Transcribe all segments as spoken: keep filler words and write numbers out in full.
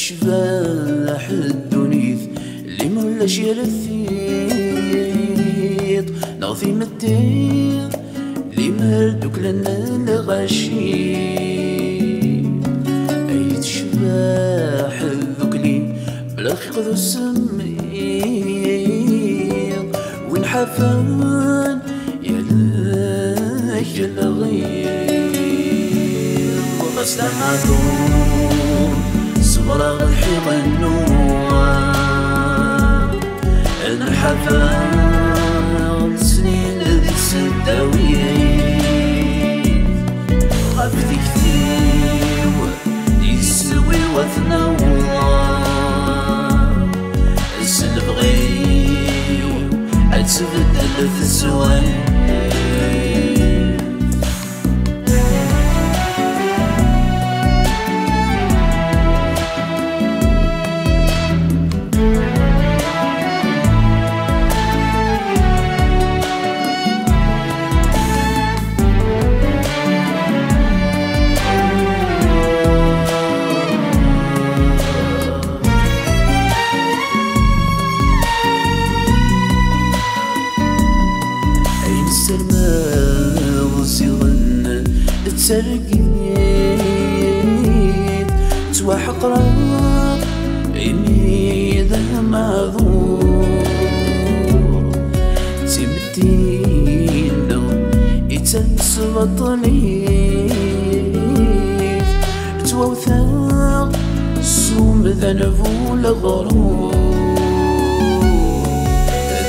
Tecbeḥ ddunit, limer ulac yir tiṭ neɣ timetti, limer dduklen lɣaci. Ay tecbeḥ tdukli, bla lxiq d usemmiḍ, win ḥafen yal lɣiḍ. Ɣas d amaɛṭur, ṣebreɣ lḥiɣ nnuɣ. Nḥafa snin di tseddawit, ɣef tikti-w, yeswi-w ad t-naweḍ. S lebɣi-w ad tbeddel teswiɛt. Ayen ssermaɣ ziɣen d targit, ttwaḥeqreɣ imi d amaɛdur. D timetti-nneɣ i d tamesbaṭlit, ttwawteɣ s umdan bu leɣrur.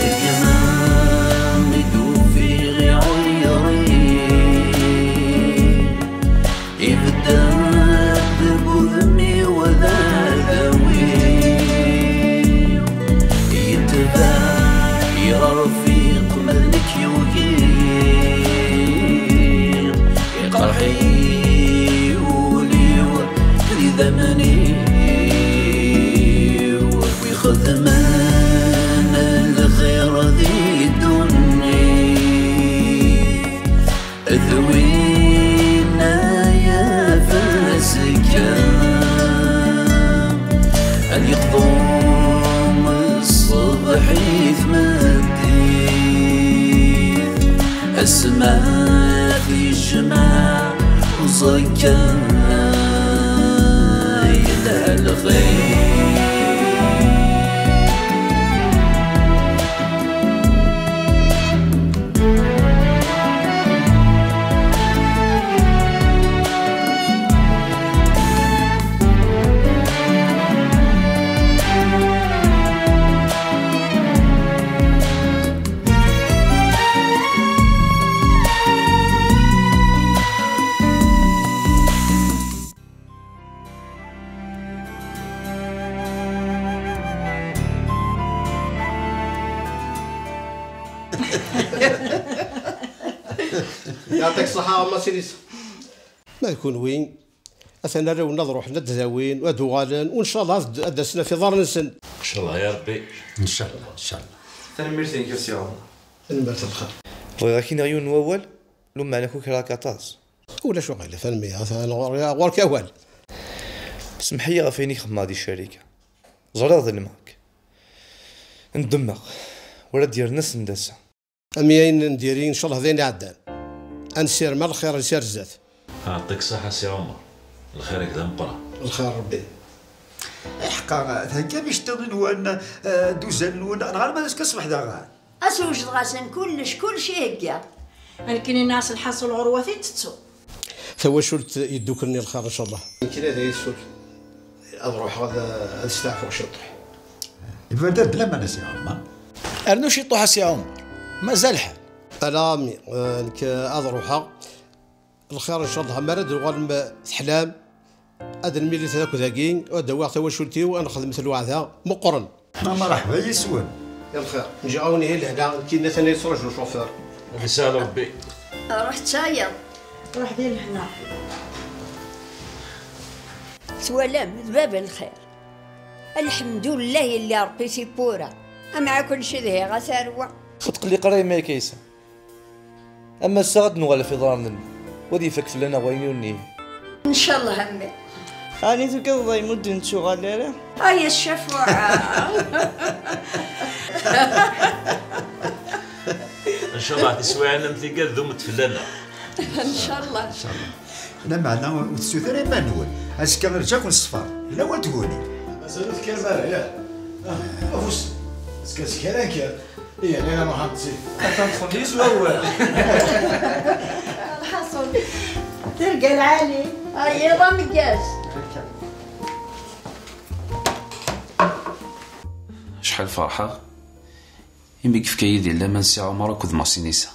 Deg-m i d-ufiɣ iɛeyren, ibedden deg udem-iw d adawi. Yetbeɛ irfiq ma d nekk yugi, iqerḥ-iyi wul-iw d idammen-iw. Wi xedmen lxir di ddunit, d winna yaf azekka, ad yeqḍu ṣṣbeḥ i tmeddit, asma tijmeɛ uẓekka yelha lxir. Yeɛṭik ṣṣeḥḥa a Mass Idris. Ma d kunwi, atan arraw-nni ad ruḥen ad d-dawin, ad uɣalen, u ncallah ad d-, ad d-asen ɣef iḍarren-nsen. Ncallah ya Rebbi. Ncallah, ncallah. Tanemmirt-inek a Si Ɛumar. Tanemmirt a lxir. Bɣiɣ ad k-iniɣ yiwen n wawal, lumeɛna kukraɣ-k aṭas. Ulac uɣilif, tanemmirt, atan ɣur-, ɣur-k awal. Semmeḥ-iyi ɣef wayen i k-xedmeɣ di ccarika. Ẓriɣ ḍelmeɣ-k. Ndemmeɣ. Ur ad d-yerren ass n d ass-a. Am ayen n diri, ncallah d ayen iɛeddan. Ad nessirem ar lxir, nsi ar zdat. Ɛṭik ṣṣeḥḥa a Si Ɛumar. Lxir-ik d ameqqran. Lxir Rebbi. Iḥeqqa, theggam iceṭṭiḍen-nwen, eh, dduzan-nwen, neɣ alma d azekka ṣṣbeḥ daɣen? Ad s-wejdeɣ-asen kullec, kullec ihegga. Nekkini nniɣ-as lḥaṣul ɣur-wat i tettu. Tawacult yedduklen i lxir, ncallah. Nekkini ad iyi-tessul. Ad ruḥeɣ ad, ad steɛfuɣ ciṭuḥ. Iberdan d laman a Si Ɛumar. Rnu ciṭuḥ a Si Ɛumar. Mazal lḥal. Ala a mmi, eh, nekk, eh, ad ruḥeɣ. Lxir ncallah, mi ara d-tuɣalem, eh, teḥlam. Ad nmili akk dagi, ad d-awiɣ tawacult-iw, ad nexdem lweɛda meqqren. Ma mṛeḥba yes-wen. Ya lxir, nǧiɣ-awen ihi lehna, nekkini atan yettṛaju ccufir. Ad isahel Rebbi. Ruḥ d tayeḍ. Ruḥ di lehna. Twalam, d bab n lxir. Lḥemdullah yelli Ṛebbi tiwwura. Amɛakken cedhiɣ a tarwa. Ur tqelliq ara a yemma Kaysa. Am ass-a ad d-nuɣal ɣef iḍarren-nneɣ, u ad ifak fell-aneɣ wayen ur nihi. Ncallah a mmi. Ɛni tugadeḍ ay muddin n tuɣal ara? Ay, a ccafeɛ! Ncallah tiswiɛin am tigad d umetfel ala. Ncallah. Lameɛna ur tessut ara iman-nwen. Azekka irǧa-ken ṣṣfar. Lawan tguni. Mazal ur tekkirem ara, yah? Ah, afus. Azekka zik ara nekker. Ih, Lila Muḥend zik. Atan txelli s wawal. Lḥaṣun, tirga lɛali. Ay, iḍ ameggaz. Acḥal ferḥeɣ imi yefka Yidir laman Si Ɛumar akked Masinisa.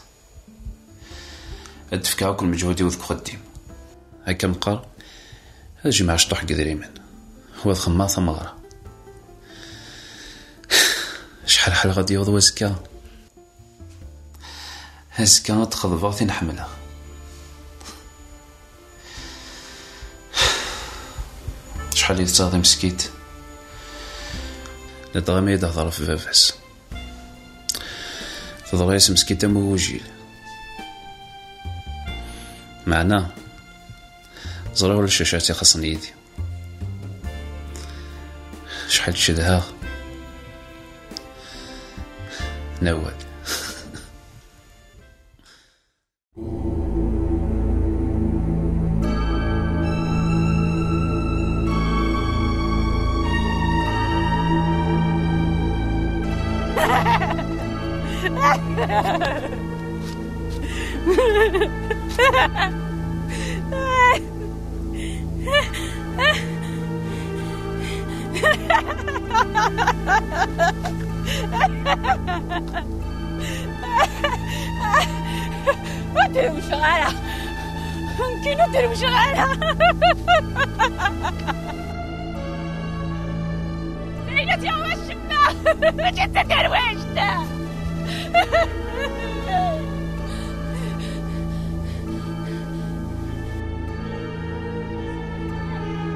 Ad d-fkeɣ akk lmeǧhud-iw deg uxeddim. Akka meqqar, ad jemɛeɣ cṭuḥ n yedrimen. U ad xemmeɣ tameɣra. Acḥal ḥelɣa ad d-yaweḍ wazekka? Azekka ad d-xeḍbeɣ tin ḥemmleɣ. Acḥal i tettaɣ di meskit? Ladɣa mi d-tehder ɣef baba-s. Teḍra-yas meskit am ugujil. Meɛna, ẓriɣ ulac acu ara tt-ixaṣṣen yid-i. Acḥal cedhaɣ Nawal. Ur drewceɣ ara. Nekkini ur drewceɣ ara. Layla tyaɣ acemma. Mačči d taderwict.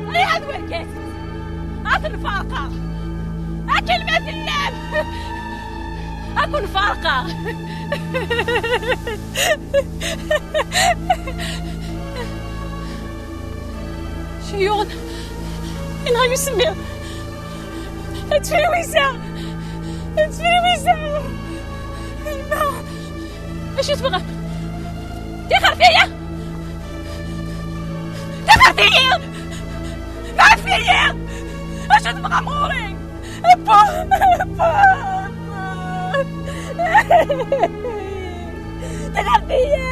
Ẓriɣ ad wergaz. Ad ten-ferqeɣ. Akken ma tellam. Ad ken-ferqeɣ. Ciyuɣen. Yenɣa-yi usemmiḍ. Ad tefriwiza. Ad tefriwiza. Yemma. Acu tebɣam? Tixxert-iyi! Tixxert-iyi! Mɛet-iyi! Acu tebɣam ɣur-i? Abba! Abba! Abba! Tixxert-iyi!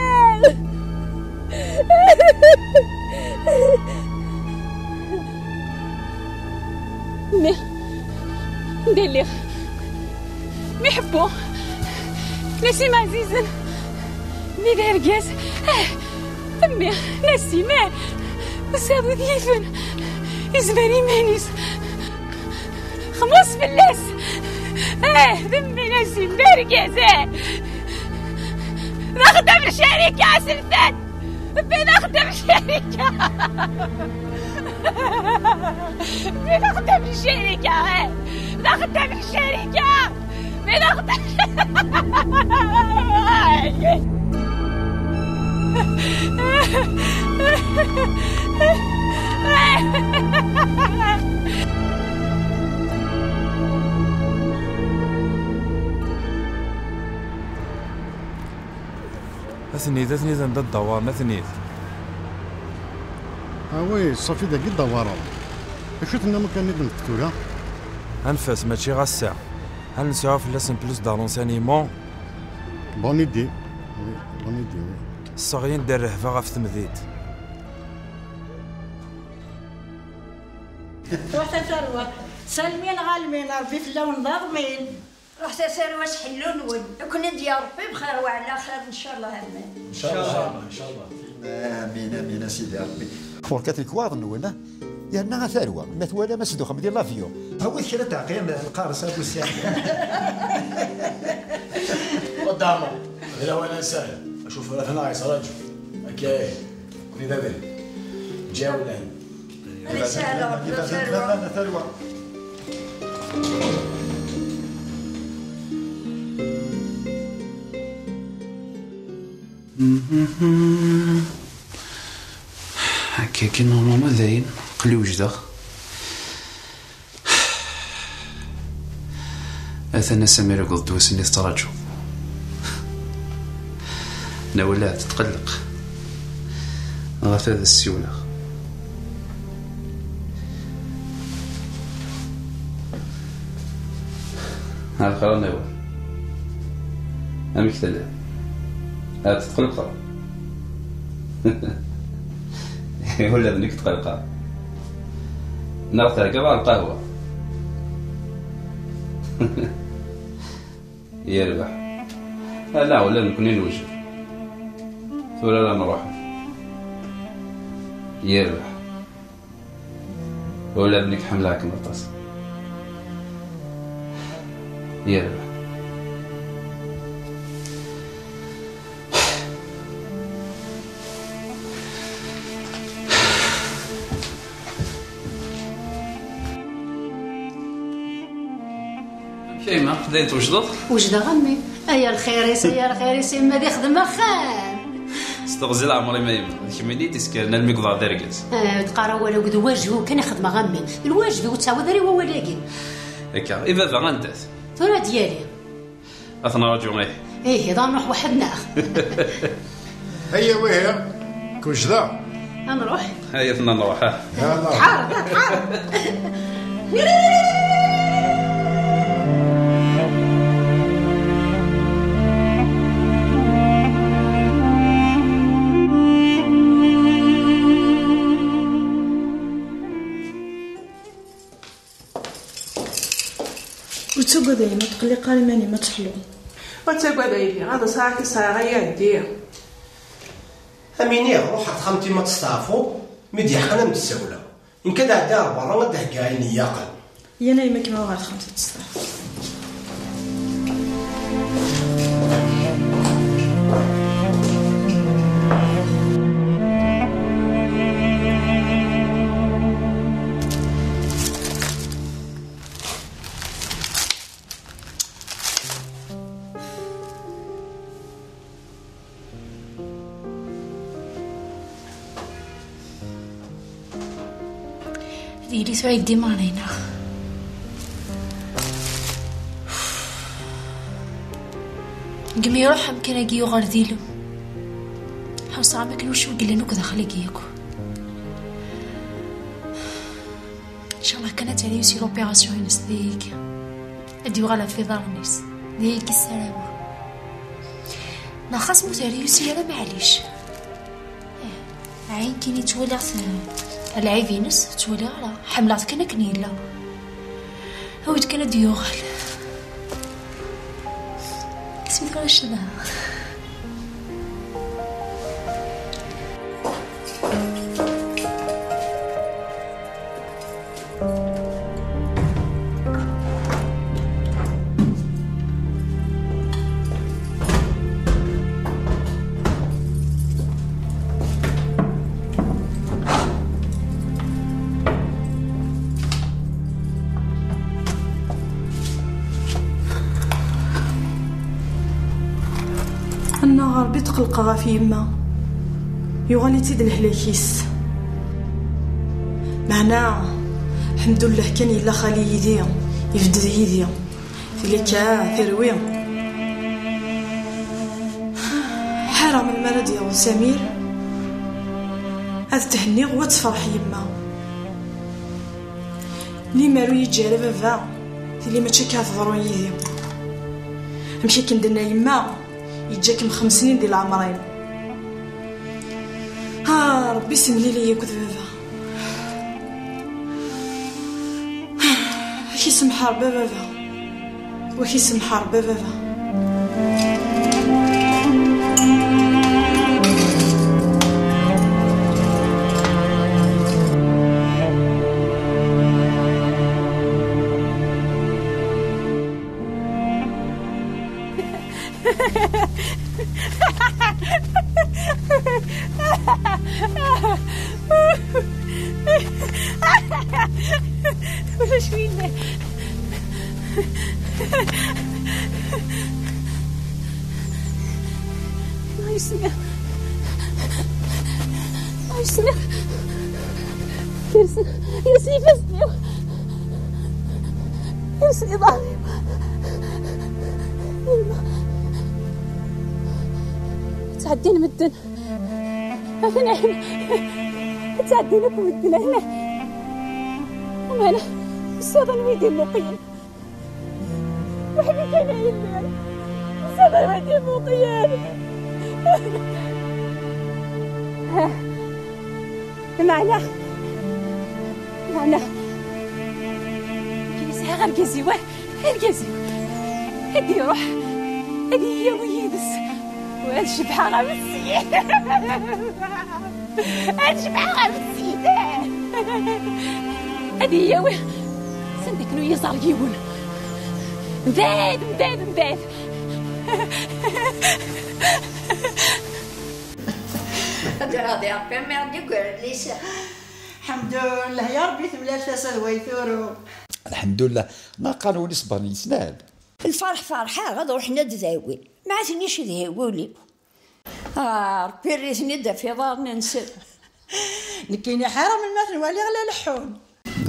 Mmi, anda lliɣ? Mi ḥebbu, Nasim ɛzizen, mi d argaz, ah, mmi, Nasim, ah, usaḍ d yifen, izmer iman-is, xmuṣ fell-as, ah, d mmi Nasim, d argaz, ah, d axeddam n ccarika aseltan. Bela xdem ccarika. Bela xdem ccarika. Bela xdem ccarika. Bela xdem. Aten-id, aten-id anda ddawaren, aten-id. Ah oui, ṣafi dagi ddawaren. Acu tennam akka nniḍen tura? Anef-as, mačči ɣas sa. Ad nesɛu fell-asen plus de renseignements. Bonne idée. Oui, bonne idée, oui. Sseɣlin-d rrehba ɣef temdint. Ruḥet a tarwa. Salmin ɣalmin, Ṛebbi fell-awen d aḍmin. Ruḥet a tarwa s ḥellu-nwen. Ad ken-id-ya Ṛebbi bxir wa ɛla xir, ncallah, amin. Ncallah, ncallah. Amin, amin, a Sidi Ṛebbi. Ɣur-k a lekwaɣeḍ-nwen, ah? Yerna a tarwa, ma twalam aseddux-nni di l'avion. Awit kra n teɛqil, lqaṛes, a bu Sɛid. Wadda Ɛmer, d lawan ad nsahel. Acufur atan ɣer yettṛaǧu. Akka, kni d abrid. Ǧawlan. Ad isahel Ṛebbi, a tarwa. Akka, akka, normalement dayen. Li wejdeɣ. Atan a Samir akked ddwa-s-nni tettraǧu. Nawal ahat tetqelleq. Ɣef ad as-ssiwleɣ. Ɛelxir a Nawal. Amek telliḍ? Ahat tetqelqeḍ. Ula d nekk tqelqeɣ. Neɣ theggaḍ-aɣ lqahwa? Yerbeḥ. Ala, ula d nekkni newjed. Tura ara nruḥ. Yerbeḥ. Ula d nekk ḥemmleɣ-kem aṭas. Yerbeḥ. Amek a yemma? Dayen twejdeḍ? Wejdeɣ a mmi. Ay a lxir-is, ay a lxir-is, yemma ad ixdem axxam. S teɣzi leɛmer-im a yemma. D kemmini i d-iskaren almi wwḍeɣ d argaz. Eh, ur d-qqar awal akked wajhu kan i xedmeɣ a mmi. Lwajeb-iw ur ttɛawad ara i wawal-agi. Akka, i baba anda-t? Tura ad d-yali. Ad t-nraǧu, ih. Ih, iḍ ad nruḥ weḥd-neɣ. Aya wihi, kujda. Ad nruḥ. Aya tenna nruḥ, ah. Yalla. Tḥareb, ah, tḥareb. Ur ttagad a yemma, ur tqelliq ara iman-im, ad teḥluḍ. Ur ttagad a yelli, ad sɛiɣ i sɛiɣ, ad iɛeddi. Am iniɣ, ruḥ ɣer texxamt-im ad testeɛfuḍ, mi d-yeḥqen ad m-d-ssawleɣ. Nekk ad ɛeddiɣ ɣer berra, ad d-heggiɣ ayen iyyaqen. Yan a yemma, ad kemmleɣ ɣer texxamt ad testeɛfuḍ. Ad yili tura yeddi Maɛna, neɣ? Deg mi iruḥ amkan-agi yuɣal d ilem. Ḥusseɣ am akken ulac wi yellan akk daxel-agi yakk. Ncallah kan ad tali aussi l'opération-ines dayagi. Ad d-yuɣal ɣef iḍarren-is. Dayagi ssarameɣ. Neɣ xas ma ur terri usi ara, maɛlic. Ih, ɛyin kan i ttwaliɣ t-, lɛib-ines, ur ttwaliɣ ara. Ḥemmleɣ-t kan akken yella. Awi-d kan ad d-yuɣal. Isem-it ara ccḍeɣ. Annaɣ Ṛebbi tqelqeɣ ɣef yemma. Yuɣal-itt-id lehlak-is. Meɛna, ḥemdullah kan yella xali yid-i, yebded yid-i. Tili akka terwi. Ḥareɣ melmi ara d-yaweḍ Samir, ad thenniɣ u ad tefreḥ yemma. Limer ur yi-yeǧǧi ara baba, tili mačči akka teḍru yid-i. Amek akken d-tenna yemma, yeǧǧa-kem xems snin di leɛmer-im. Ah, Ṛebbi semlil-iyi akked baba. Ad k-isemḥ Ṛebbi a baba. Ad k-isemḥ Ṛebbi a baba. Ulac winna. Ay, smiɣ. Ay, smiɣ. Yersen, yersen ifassen-iw. Yersen iḍarren-iw. Yemma. Ttɛeddin medden. Atan ɛin. Ttɛeddin akk medden, ɛin. Umana, ssawḍen wid imuqlen. Weḥd-i kan ay yellan. Ssawḍen wid imuqlen. Meɛna, meɛna, nekk sɛiɣ argaz-iw, argaz-iw. Ad iruḥ, ad iyi-yawi yid-s. U ad cebḥeɣ am ssid. Ad cebḥeɣ am ssid. Ad iyi-yawi s anda akken ur yi-iẓer yiwen. Mbeɛd, mbeɛd, mbeɛd. Ad iraḍi Ṛebbi, mmi Ṛebbi deg udlis. Ḥemdullah, ya Ṛebbi, temlal tasa d way turew. Lḥemdullah, ma qqaren win isebren yesnal. Lferḥ ferḥeɣ, ad ruḥen ad d-dawin. Ma tennic d hewwuli. Ah, Ṛebbi irri-ten-id ɣef iḍarren-nsen. Nekkini ḥareɣ melmi ad ten-waliɣ la leḥḥun.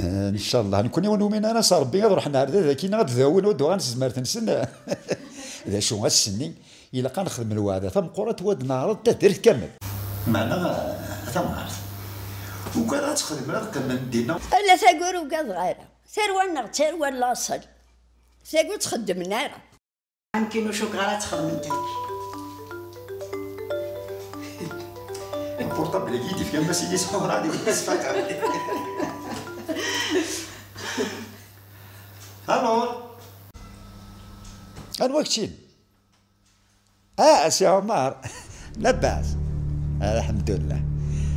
Eh, ncallah, nekkni ur numin ara s Ṛebbi ad ruḥen ar da daki neɣ ad d-dawin, ad d-uɣalen s tezmert-nsen. D acu, ass-nni, ilaq ad nexdem lweɛda tameqqrant, u ad neɛreḍ tadrirt kamel. Meɛna, a tamɣart, ugadeɣ ad txedmen ad qqimen dinna. Ala, tagi ur ugadeɣ ara. Tarwa-nneɣ d tarwa n laṣel. Tagi ur tt-xeddmen ara. Amkin ur cukkeɣ ara ad txedmemt akka. Lpurṭabl-agi i d-ifkan Massi yis ḥuṛani, yis faqar. Alors. Anwa keččini? Ah, a Si Ɛumar. Labas. Alḥemdullah.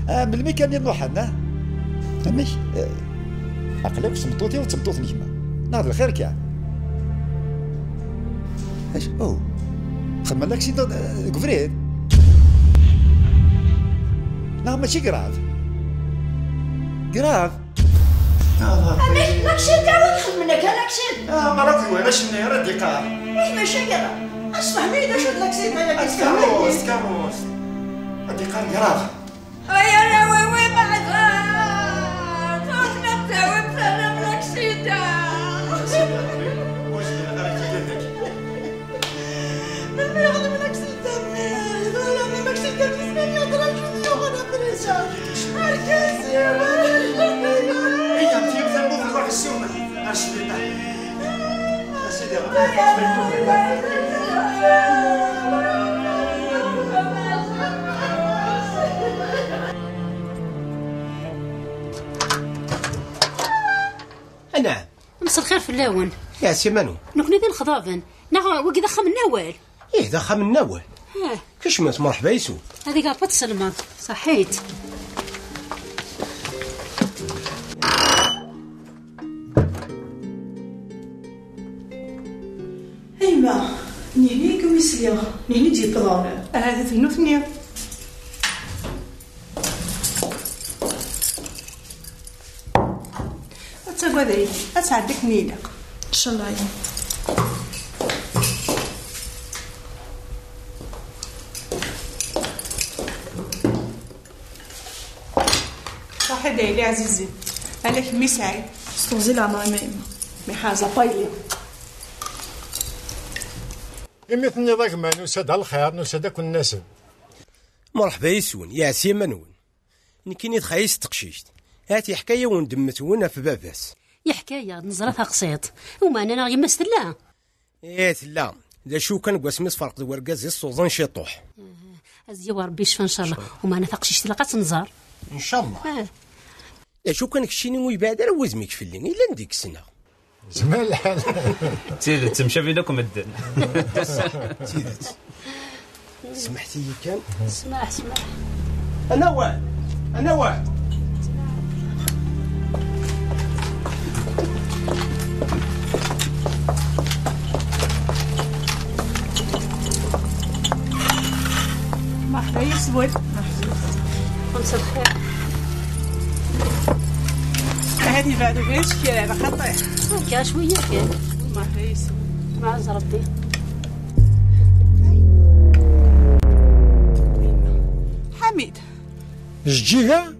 Ah, melmi kan i nruḥen, ah? Amek? Eh, aql-ak s tmeṭṭut-iw d tmeṭṭut n gma. Neɣ d lxir kan? Acu? Oh. Xedmen l'accident deg ubrid? Neɣ mačči grave? Grave? Amek, l'accident ara xedmen akka, l'accident? Ah, ma d warrac-nni ara d-iqqar. Ih, mačči grave. Asfehmi d acu d l'accident, ay, ad d-iqqar. Tkerrust, tkerrust. Ad d-iqqar grave. Ay, ay, ay, ay, ay, meɛda. Truḥem ad d-tawim, terram l'accident. Ur zmireɣ ara ad k-id-ddek. Melmi ara xedmen l'accident-nni? Tura mi l'accident-nni, yeḍra acu d-yuɣen apriza. Argaz-iw, argaz-iw. Iyyam, tiyam tammut, nruḥ ssiwḍen ar sbiṭar. A sidi, ɣef Anɛam. Mselxir fell-awen. Iɛsiman-nwen. Nekni d inexḍaben. Neɣ wagi d axxam n Nawal? Ih, d axxam n Nawal. Ah. Kecmet, mṛeḥba yes-wen. Ad iga Ṛebbi ad tselmeḍ. Ṣaḥit. A yemma, nihni i kem-isliɣ, nihni d-yewwḍen. Ahat d nutni. Ur ttagad ay, ad tɛeddi akken ilaq. Ncallah. Ruḥ-d a yelli ɛzizen. Ala kemm i sɛiɣ. S teɣzi leɛmer-im a yemma. Mi ḥaza payli. Imi tenniḍ a gma nusa-d a lxir, nusa-d ad ken-nasel. Mṛeḥba yes-wen, iɛsiman-nwen. Nekkini d xayis teqcict. Hat yeḥka-yawen-d mmet-wen ɣef baba-s. Yeḥka-yaɣ-d neẓra taqsiṭ. Umeɛna neɣ yemma-s tella? Ih, tella. D acu kan, deg wasmi tferq d wergaz-is tuḍen ciṭuḥ. Ad yawi Ṛebbi ccfa ncallah. Umeɛna taqcict ilaq ad tt-nẓer. Ncallah. Ah. D acu kan, keččini ur yebɛid ara wudem-ik fell-i. Yella anda i k-ssneɣ. Zman lḥal. D tidet, mcabin akk medden. D tidet. Smeḥt-iyi kan. Smaḥ, smaḥ. Anawal! Anawal! مرحبا يسود. مساء الخير. هذه بعد غير شكل على خاطر. هكا شوية كان. مرحبا يسود. مع ربي. حميد. الجهة.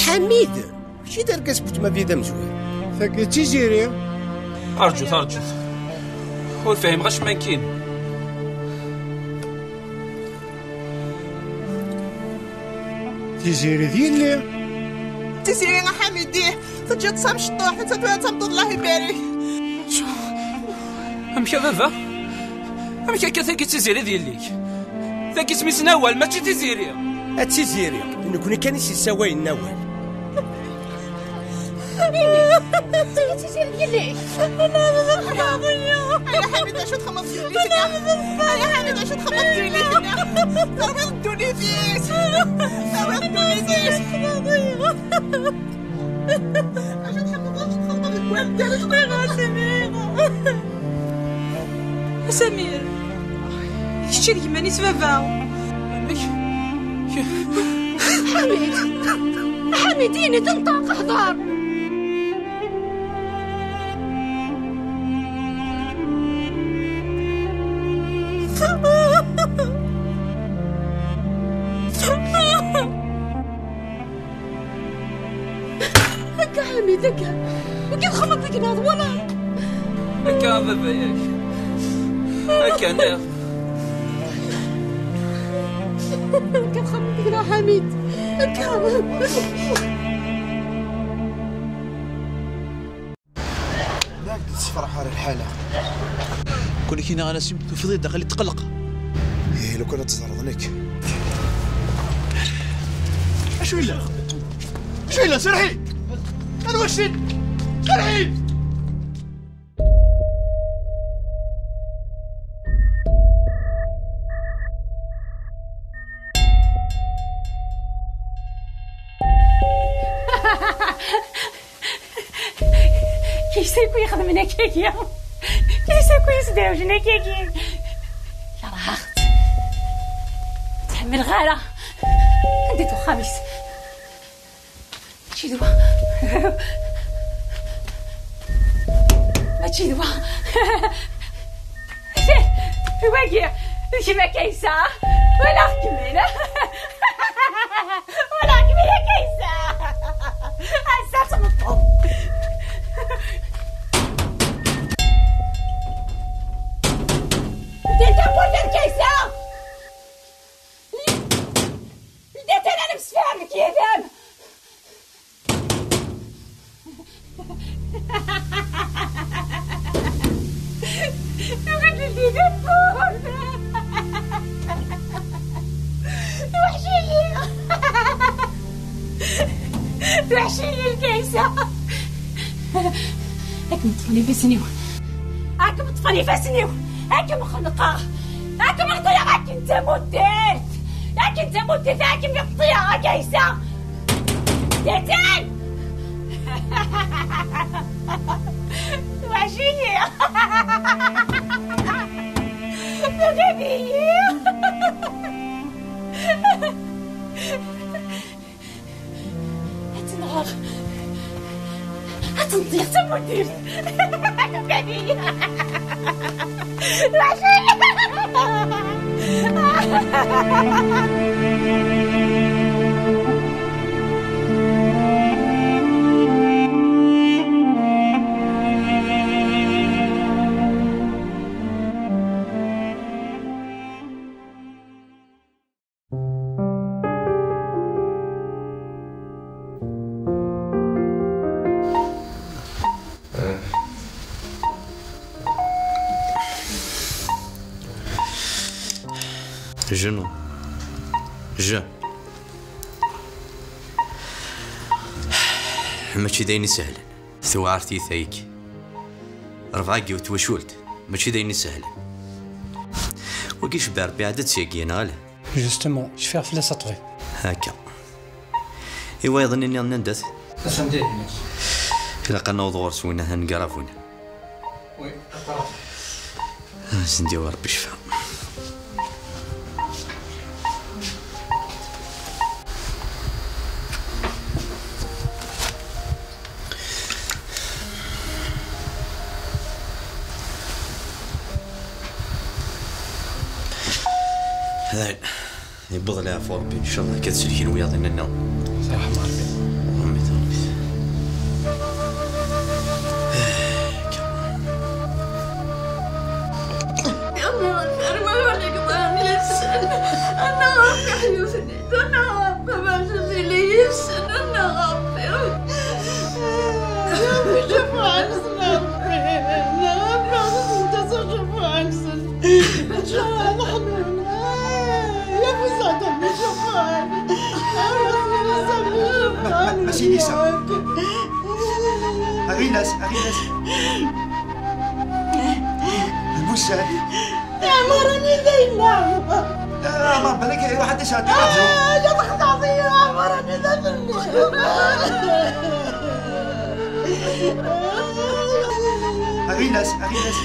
Ḥamid, kečč i d argaz n weltma-tneɣ amezwaru. Tagi d Tiziri. Rǧut, rǧut. Ur fhimeɣ acemma nekkini. Tiziri d yelli. Tiziri, a Ḥamid, ih, teǧǧiḍ-tt amecṭuḥ, anta tura d tameṭṭut, Allah ibarek. Amek a baba? Amek akka, tagi d Tiziri d yelli-k? Tagi isem-is Nawal, mačči Tiziri. A Tiziri, nekkni kan i s-yessawalen Nawal. Tiziri d yelli-k. Ay a Ḥamid, acu txedmeḍ deg yelli-k-nni? Ay a Ḥamid, acu txedmeḍ deg yelli-k-nni? Terwiḍ ddunit-is. Terwiḍ ddunit-is. Acu txedmeḍ, acu txedmeḍ deg waddal, acu txedmeḍ? Samir. Samir. Kečč d gma-s baba. Amek? Ḥamid. Ḥamid, ini-d, nṭeq, hḍer. Akka, Ḥamid, akka. Akka txedmeḍ deg-neɣ, wala? Akka, a baba, yak. Akka, niɣ. Akka txedmeḍ deg-neɣ, Ḥamid. Akka. Ma ak-d-tessefraḥ ara lḥala. Kul kina a Nasim, tufiḍ-id daxel yetqelleq. Ih, lukan ad teẓreḍ nekk. Acu yella? Acu yella? Serḥi! Anwa ccen? Serḥi! Kaysa i ku-yexdmen akkagi. Kaysa i ku-yesderwjen akkagi. Kerheɣ-tt. Ur tt-ḥemmleɣ ara. Anda-t uxxam-is? Mačči d wa. Mačči d wa. Wagi, d kemm a Kaysa? Walaɣ-kem-in. Walaɣ-kem-in a Kaysa. Ass-a temmteḍ. Ldin tawwurt a Kaysa. Ldit, ad nemsefham nekk yid-m. Tuɣal-d ldi tawwurt. Tweḥc-iyi. Tweḥc-iyi Kaysa. Ad kem-ṭṭfen ifassen-iw. Ad kem-ṭṭfen ifassen-iw. Ad kem-xenqeɣ. Ad kem-ɣṭiɣ akken d tamuddit. Akken d tamuddit, ad kem-ɣṭiɣ a Kaysa. Datan! Tweḥc-iyi! Tugiḍ-iyi! Ad tenɣeɣ! Ad tenṭiɣ d tamudirt! Tugiḍ-iyi! Tweḥc-iyi! Je non. Je. Mačči d ayen isehlen. Tewɛer tiyita-agi. Rebɛa n yiwet twacult, mačči d ayen isehlen. Wagi icebbeɛ Rebbi ɛad ad tt-yagi, neɣ ala? Justement, cfiɣ fell-as a ṭṭbib. Akka. I wayeḍ-nni nniḍen anda-t? Atan dihin. Ilaq ad naweḍ ɣur-s win ahan n Garabuna. Oui, d'accord. Ad sen-d-yawi Rebbi ccfa. Dayen, yewweḍ leɛfu Rebbi, ncallah akka ad selken wiyaḍ-nni nniḍen. S ṛṛeḥma Rebbi. Sinisa. Aɣilas, aɣilas. Lbusan. Ɛmer, anida yella? Ah, ma balak iruḥ ad d-isɛeddi rradyu. Ah, ya txedɛeḍ-iyi, Ɛmer, anida telliḍ? Aɣilas, aɣilas.